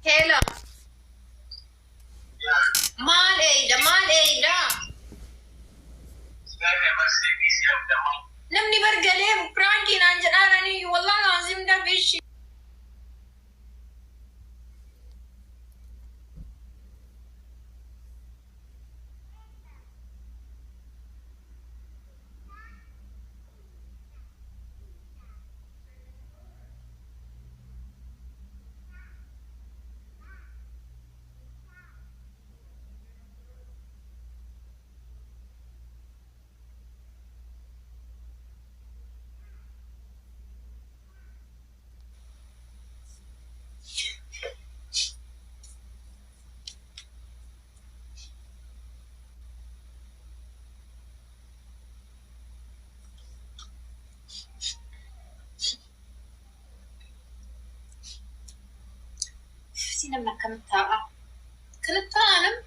Hello. Maal eeyda maal eeyda? Namni bargalee prank naan jedhaananii wallahi laazim dafishi. Si namni akkamitti taa'a? Kanatti taa'a namni?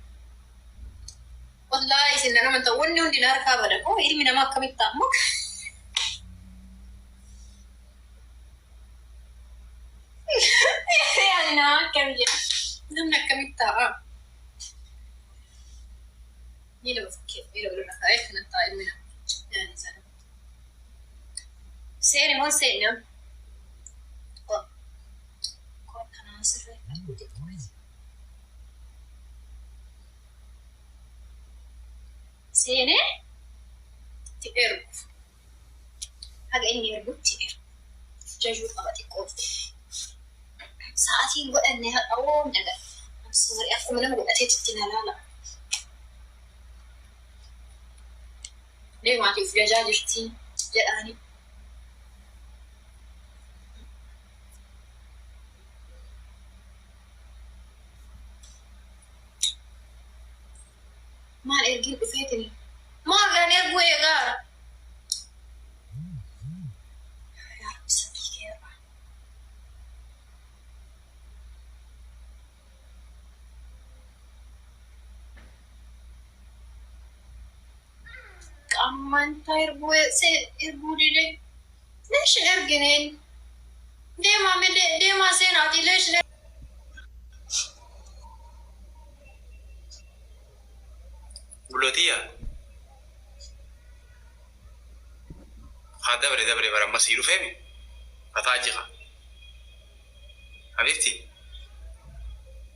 Wallaahi isin nama ta'u wanni hundi na harkaa bada. Oo ilmi namaa akkamitti taa'a? Muka. Ani nama akkam jedha. Namni akkamitti taa'a? Miila fakkii miila walirra kaa'ee kanatti taa'a ilmi namaa. Yaani sana. Seeni moo seeni? Koo kanaa sirreeffadhu xiqqoo. Seenee itti ergu. Haga inni ergutti ergu. Jajuu qaba xiqqoo. Sa'aatiin godhanne haqa woon daga. I'm sorry, akkuma nama godhateetti itti na laala. Deemaatiif jajaa jirti jedhaani. Maal ergiin dhufeetini? Maal kan erguu eegaara? Yaa Rabbi sabbii kee irraa. Qammantaa erguu erguu dide. Leesh hin ergineen. Deemaa mee deemaa seenaatii leesh hin Bulotiyya. Haa dabre dabre bara amma sii dhufeemi. Fataa jika. Habibti.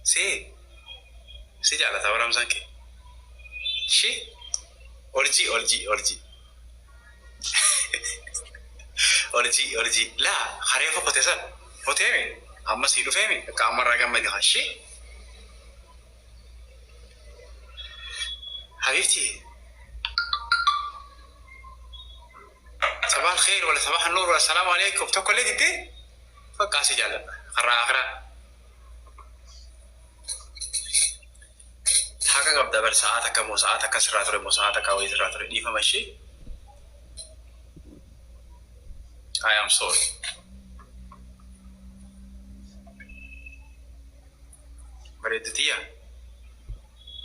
Si. Si jaalata bara amsaan kee. Shi. Orjii orjii orjii. Orjii orjii. Laa kareefa kote san. Koteemi. Amma sii dhufeemi. Akka ammarraa gammadi haa. Shi. حبيبتي صباح الخير ولا صباح النور ولا السلام عليكم tokko illee diddee bakka asii jaalladha karaa akiraa haqa qabda bar sa'aa takka moo sa'aa takka sirraa ture moo sa'aa takka wayii sirraa ture dhiifama ishee. I am sorry. Bareeddu tiyya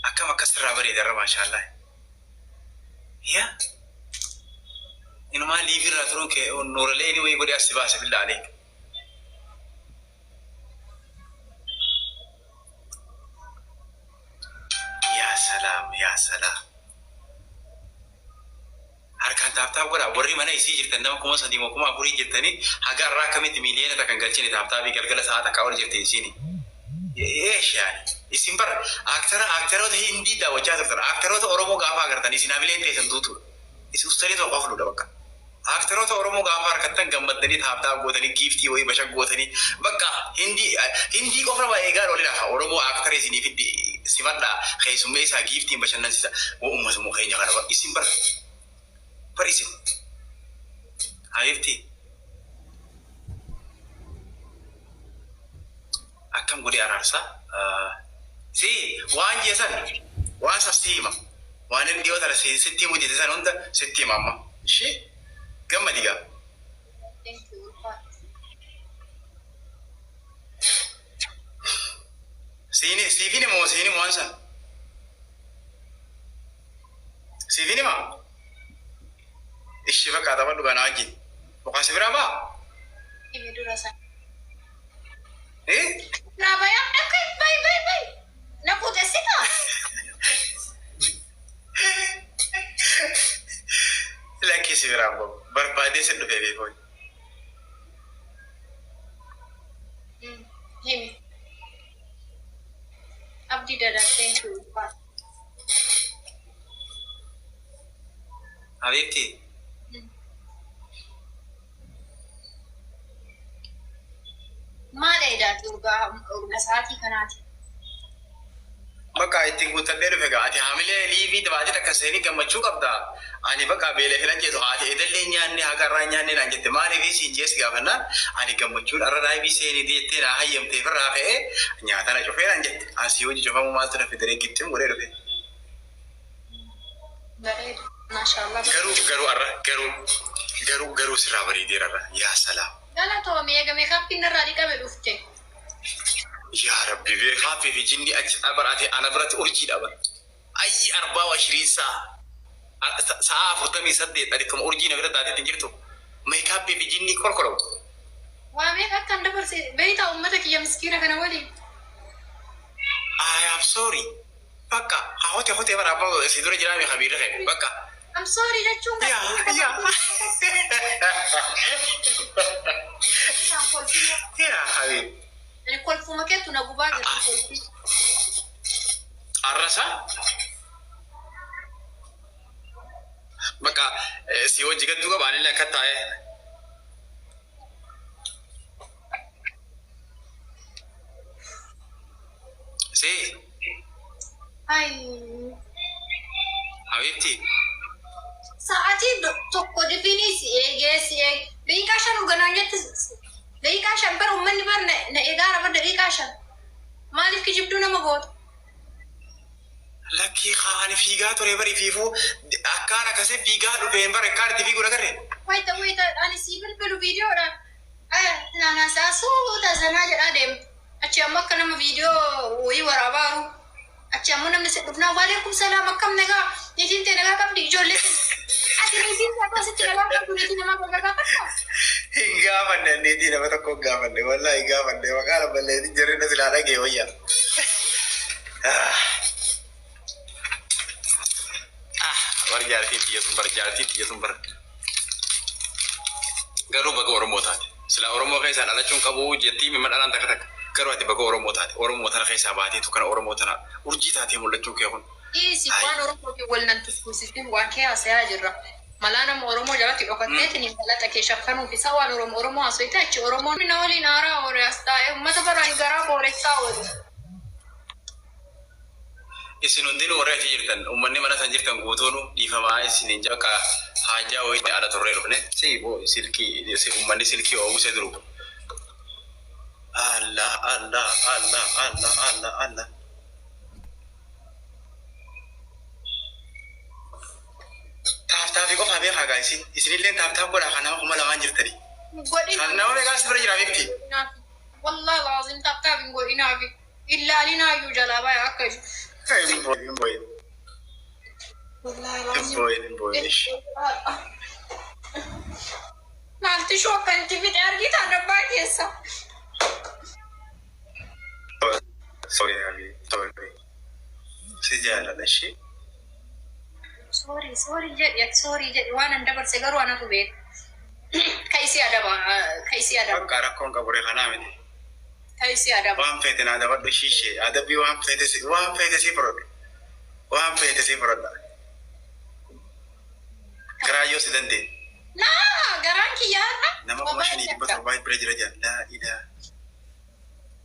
akkam akkas sirraa bareeda irra maashaallah. Yaa inumaa live irraa turuun kee nuuralee inni wayii godhee as si baase billaa aleek. Yaa salaam yaa salaam. Harkaan tap tap godhaa warri mana isii jirtan nama 3000 moo 4000 jirtanii haga arraa akkamitti miiliyoona takka hin galchine tap tapii galgala sa'aa takkaa ol jirti isiini. Eesh yaani isin bar aaktara aaktaroota hindii daawwachaa turtan aaktaroota Oromoo gaafa agartan isin hamileen teessan duutuudha. Isin ustarii tokko hafluudha bakka. Aaktaroota Oromoo gaafa harkattan gammaddanii tap tap gootanii giiftii wayii bashaq gootanii bakka hindii hindii qofa nama eegaa oolina Oromoo aaktara isinii fiddi simadhaa keessummeessaa giiftiin bashannansiisa woo uummatuma keenya kana bar isin bar bar isin Habibti akkam godhee araarsa si waan jee san waan san si hima waan inni dhiyoo tana si sitti himu jette san hunda sitti hima amma ishee gammadi gaa. Thank you, ulfaadhu. Siini siifin hima moo siin himu waan san siifin hima ishi bakka taphadhu ganaa wajjin mukaa si biraa baa Himi dura san. Eh? Naa bayaa akka bayi bayi bayi. Na quuxessita. Lakkii si biraan bahu. Barbaadee si dhufee beekoo. Himi. Abdii dada thank you. Habiibti. Maal eedaati urga sa'aatii kanaati? Bakka ittiin guuttadhee dhufe gaa ati haamilee liivii baatee takka seenii gammachuu qabda. Ani bakka beela filan jettu haati edallee nyaanne haga irraa nyaanne naan jette maaliif siin jees gaafannaan ani gammachuun arra live seenii jettee naa hayyamteef irraa ka'ee nyaata na cufee naan jette. Asii hojii cufamuu maaltu na fidee gittiin godhee dhufe. Bareeda. Maashaallah. Garuu garuu arra garuu garuu garuu sirraa bareedeera arra yaa salaam. Galatoomii eegame kaappiin irraa dhiqame dhufte. Yaa Rabbi beekaa fi jinni achi baraate ana biratti urjiidha bara. Ayyi arbaa wa shiriin sa'a. Sa'a 48 ati akkuma urjii na bira taateetti hin jirtu. Makeup fi jinni kolkolamu. Waa meeqa akkan dabarse beeytaa uummata kiyya miskiina kana waliin. I am sorry. Bakka haa hote bara abbaa si dura jiraame kabiirra ka'e bakka. I'm sorry jechuun Yaa yaa. Yaa habiib. Ani kolfuma keetu na gubaa jira kolfi. Arrasa. Bakka si hojii gadduu qaba anillee akka taa'e. Si Ay. habiibti. Sa'aatii tokko difinii si eegee si eege. Daqiiqaa 5 hoogganaan jette daqiiqaa 5 bara uummanni bara na eegaara bara daqiiqaa 5. Maaliif kijibduu nama goota? Lakkii ani fiigaa ture bari fiifuu akkaan akkasii fiigaa dhufeen bara akkaan itti fiiguu agarre. Wayita wayita ani sii bilbilu viidiyoodhaan naanaasaa suuta sanaa jedhaa deema. Achi ammoo akka nama viidiyoo wayii waraabaa jiru. Achi ammoo namni si dhufnaa waalaikum salaam akkam nagaa niitiin tee nagaa qabdi ijoollee ati niitiin tee akkasitti nagaa qabdu niitii namaa nagaa gaafadhaa. Hin gaafanne niitii nama tokko hin gaafanne wallaahi hin gaafanne maqaa lammallee jarri na silaa dhagee wayya. Bar jaartiin tiyya sun bar jaartiin tiyya sun bar. Garuu baga Oromoo taate. Silaa Oromoo keessaa dhalachuun qabu jettii mimma dhalaan takka takka. Garuu ati baga Oromoo taate. Oromoo tana keessaa baateetu kana Oromoo tana urjii taatee mul'achuun kee kun. Dhiisi waan Oromootiin wal nan tuffisiisin waan kee haasayaa jirra. Malaa nama Oromoo jalatti dhokatteetiin malaxa kee shaffanuuf isa waan Oromoo Oromoo haasoyte achi Oromoon na waliin haaraa oole as taa'e uummata baraan garaa booressaa oolu. Isin hundinuu warri achi jirtan uummanni mana san jirtan guutuun dhiifamaa isiniin jaqa haajaa wayii ala turree dhufne si boo silkii si uummanni silkii oomishee duru. Allah Allah Allah Allah Allah Allah. Tap tap qofaa beekaa gaa isin isinillee tap tap godhaa kan nama 2000 jirtanii. Godhin. Kan nama meeqaa si bira jira beekti? Wallahi laazim tap tap hin godhinaafi. Illaalinaayyuu jalaa baay'ee akka jiru. Hin boo'in hin boo'in. Wallahi Hin laazim. boo'in hin boo'in. Maaltu shoo akkanatti fixe argitaa dabbaa keessa. Sorry Habibi sorry. Si jaalladha ishee. Sorry sorry jedhi ati sorry jedhi waan an dabarse garuu anatu beeka. Ka isii adaba ka isii adaba Bakka rakkoon qabu ree kanaa miti. ka isii adaba. Waan feete naa dabadhu shiishee adabbii waan feete si waan feete si fudhadhu. Waan feete si fudhadha. Garaa yoo si danda'e. Naa garaan kiyyaadha. Nama 5700 bira jira jaa laa ilaa.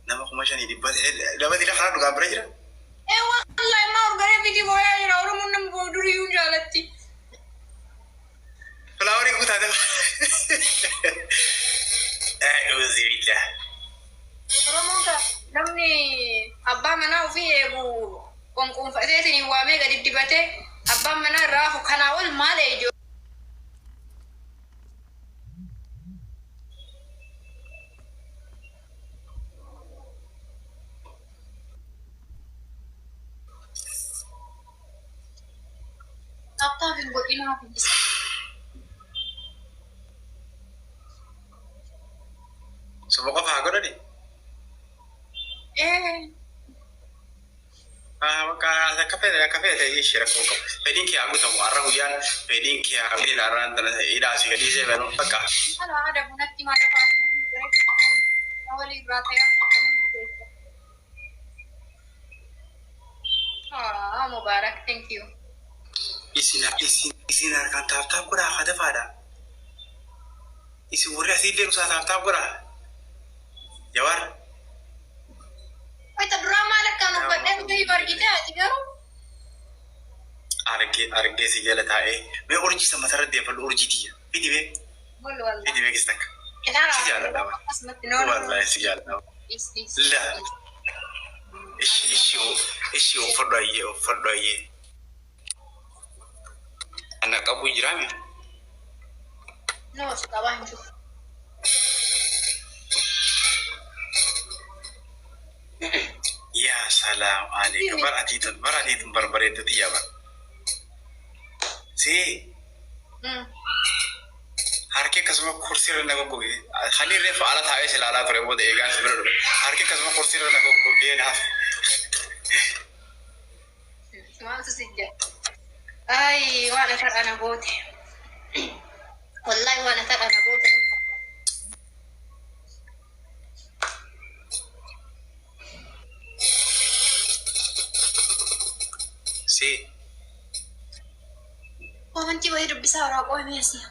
Nama 5600 nama dila karaa dhugaa bira jira. Ee wallahi maa urgaree fiti booyaa jira Oromoon nama boo'u duriyyuu jaalatti. Flower guutaa daba. A'uuzu billah. Oromoon ka namni abbaa manaa ofii eegu qonqonfateetiin waamee gadi dibatee abbaan manaa irraa hafu kanaa ol maal eeyyo. Tap tap hin godhinaa fi Suma qofa haa godhani. fedhe akka fedhe ta'e ishee rakkoo qabu. Fedhiin kee haa guutamu. Har'a guyyaan fedhiin kee haa fedhiin har'aan tana hidhaa si gadhiisee fedhu bakka. Haala haada bunatti maal afaatu walii irraa ta'aa turtan. Ah, Mubarak, thank you. Isin isin isin harkaan tap tap godhaa hadafaadha. Isin warri asii illee dhusaa tap tap godhaa. Jawaar. Wayita duraa maal akkaan uffadhee dhufee argite ati garuu? Argee argee si jala taa'ee mee urjii sama matarra deeffadhu urjii tiyya. Fidi bee Wal walla. fidi bee kis takka. Si jaalladha. Akkasumatti no no. Wallaahi si jaalladha. Is is. La. Ishi ishi ishi uffadhu ayyee uffadhu ayyee. Ana qabu jiraame. No, si qabaa hin jiru. Yaa salaam aleeka bar atiitun bar atiitun barbareeddu tiyya bar. See harki akkasuma kursiirra na goggoge. Halli reefu ala taa'ee si ilaalaa ture booda eegaan si bira dhufe. Harki akkasuma kursiirra na goggogee naaf. Maaltu si jedha? Ay, waan ata dhana goote. Wallahi waan ata dhana goote. See Komantii wayii dubbisaa horaa qoomee asii.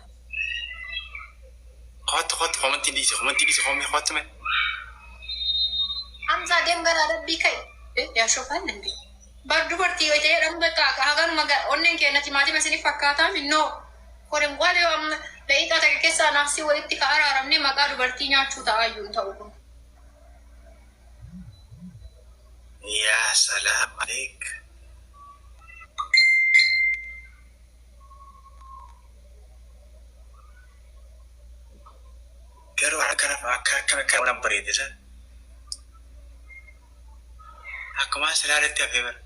Kottu kottu komantii dhiisi komantii dhiisi komii kottu mee. Hamzaa deem gara adabbii ka'i. Yaa shofaan nan beeku. Bar dubartii yoo ta'e jedhamu bakka haganuma onneen keenya timaatima isiniif fakkaataa minnoo. Korin gwale yoo amma daqiiqaa takka keessaa naafsii walitti ka araaramne maqaa dubartii nyaachuu ta'aa iyyuu hin ta'u kun. Yaa salaam aleek. Garuu akkana akka akkana akka waan bareede sana. Akkuma silaaletti hafee bara.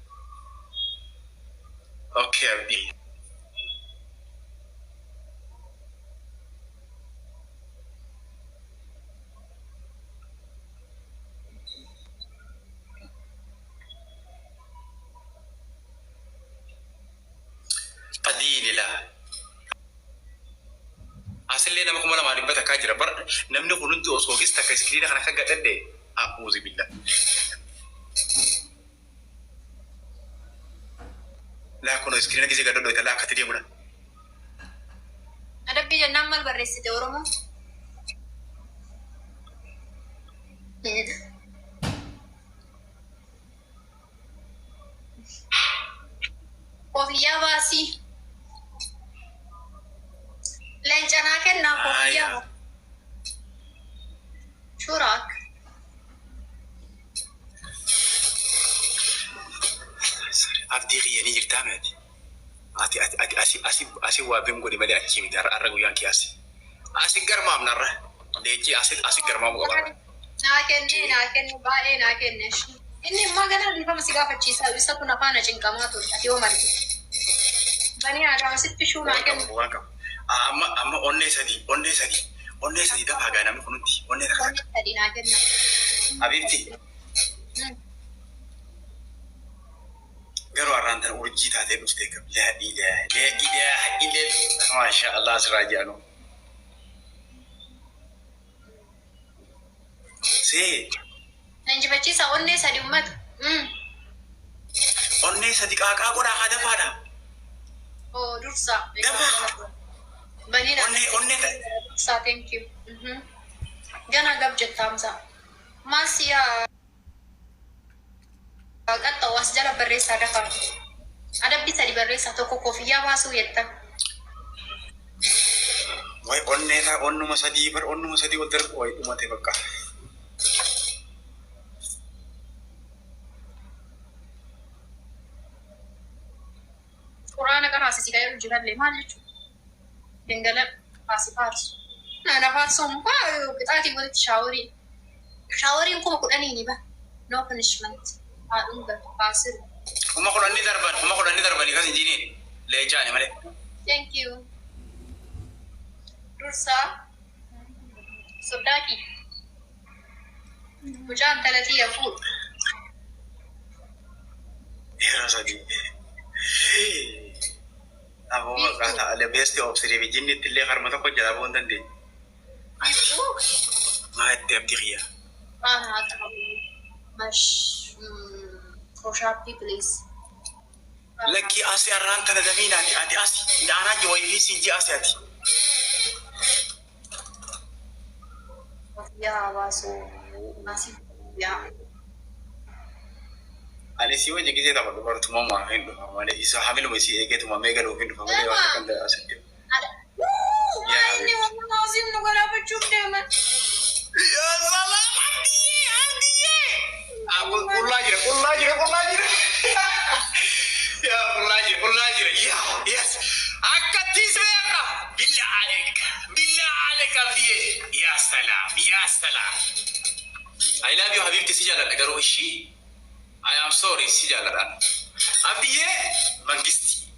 Okay, Abdii. Fadiini laa. Asillee nama 2,100 jira. Bar namni kun hundi osoo gis takka iskiriina kana akka gadhadhe. A'uuzi billah. Laa kun iskiriina gisee gadhadhu laa akkatti deemudha. Adabbii jennaan maal barreessite Oromoo? Kofiyyaa baasii. Leenca naa kennaa kofiyyaa. Shuraak. Abdii kiyya ni jirtaa meeti? Ati ati ati asi asi asi waa beem godhi malee achii miti har'a guyyaan kiyyaasi. Asi garmaamna har'a. Leenci asi asi garmaamu qaba. Naa kenne naa kenne baay'ee naa kenne. Inni immoo gana dhiifama si gaafachiisa isa kun afaan cinqamaa ture ati yoo marti. Banii aadaa sitti shuu naa Waan kenne. qabu waan qabu. Amma amma onnee sadii onnee sadii onnee sadii dafaa gaa namni kun hundi onnee takka Onnee takka. sadii naa kenna. Habiibti garuu har'aan tana urjii taatee dhuftee qab. Laa ilaaha laa ilaaha illallah. Maasha Allah asirraa jedhanu. See Na injifachiisa onnee sadii uummata. Onnee sadii qaaqaa godhaa haa dafaadha. Oo dursa. Dafaa. Banii naa Onnee onnee ta'e. dursa thank you. Gana gab jetta Hamza. Maal siyaa qaxxa'u as jala barreessaa dafaa. Adabbii sadii barreessaa tokko kofiyyaa baasuu jetta. Way onnee taa onnuma sadii bar onnuma sadii wal darbu way dhumate bakka. Quraana qaraasisi kan jedhu jirallee maal jechuudha? Dingala faasi faarsu. Na faarsuun qixaatiin walitti shaaworii. Shaaworiin 10,000 ni ba. No punishment. Haa dhungatu faasiru. 10,000 darban 10,000 darbanii kas injiniin leencaani malee. Thank you. Dursaa soddaaki. Mucaan talatii yafuudha. Yeroo sadii. Aboo maqaa ta'a best of three jinni illee harma tokko jala bu'uu hin dandeenye. Maa itti abdii xiyyaa. Mash Koshaappii, please. Lakkii, asi arraan tana damiinaati ati asi aanaa wayii si ji asi ati. Yaa baasuu asii yaa. Ani si wajji gisee tapha dubartummaa maa hin dhufa malee isa hamiluma isii eegeetuma mee galuuf hin dhufa malee waan akkan ta'e asitti. Maa inni waan asiin nu garaafachuuf deeman. Yaa salaam, abdiyyee, abdiyyee. Qullaa jira, qullaa jira, qullaa jira. Yaa, qullaa jira, qullaa jira. Yaa, yes. Akkattis beeka. Billah alek. Billah alek, abdiyyee. Yaa salaam, yaa salaam. I love you, habibti, si jaalladha garuu ishii. I am sorry, si jaalladhaan. Abdiyyee mangisti.